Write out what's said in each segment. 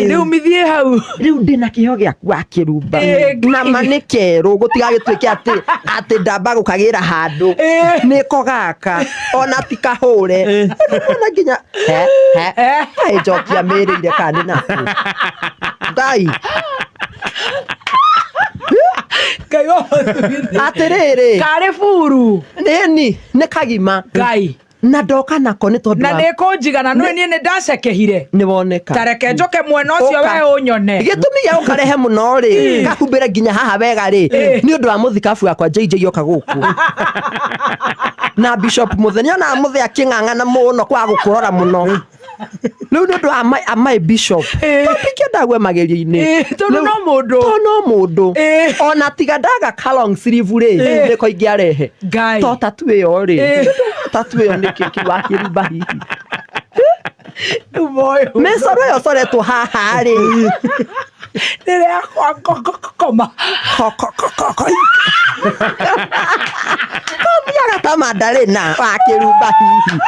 Ngai, rĩu mithie hau. Rĩu ndĩna kĩheo gĩaku wa kĩrumba. Ĩ, Na ma nĩ kerũ gũtigagĩtuĩke atĩ atĩ ndamba gũkagĩra handũ. Ĩ. Nĩko gaka ona ti kahũre. Ona nginya he he Eh. kaĩ njokia mĩrĩire kana nĩ nakũ Ngai. Ngai wa Atĩrĩrĩ. Karĩ buru. Nĩni nĩ kagima. Ngai. Na ndoka nako nĩ tondũ Na wa- nĩ kũnjigana nĩ niĩ nĩ ndacekehire. Nĩ woneka. Ta reke njoke mwena ũcio. Ũka. We ũnyone. Gĩtũmi gĩa gũkarehe mũno rĩ, kahumbĩre nginya haha wega rĩ, nĩ ũndũ wa mũthikabu wakwa JJ oka gũkũ na Bishop Mũthenya ona mũthĩ akĩng'ang'ana mũno kwaga gũkũrora mũno. Rĩu nĩ ũndũ wa my bishop, tondũ ndagwe magerio-inĩ. Tondũ no mũndũ. Tondũ no mũndũ. Ona tiga ndaga ka long sleeve rĩ, nĩko ingĩarehe. Ngai. To tatu ĩyo rĩ, tatu ĩyo nĩ kĩ kĩu wakĩrumba hihi? Rĩu moyo. Mĩcoro ĩyo coretwo haha rĩ. Rĩrĩa koma. Kothiaga ta mandarĩna wa kĩrumba hihi.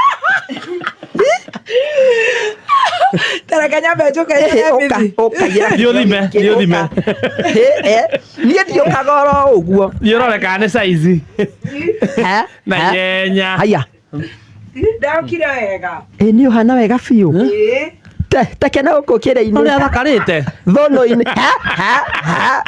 Tareke nyambe njũke. Ũka, ũka, Thiĩ ũthime, thiĩ ũthime. Niĩ ndiũkaga oro ũguo. Thiĩ ũrore kana nĩ size. He? Na He? nyenya. Haya. Ndokire wega. Ĩ, nĩ ũhana wega biũ. Ĩ. Tekena gũkũ kĩrĩ-inĩ. Ũrĩa athakarĩte. Thũnũ-inĩ. He, he, he.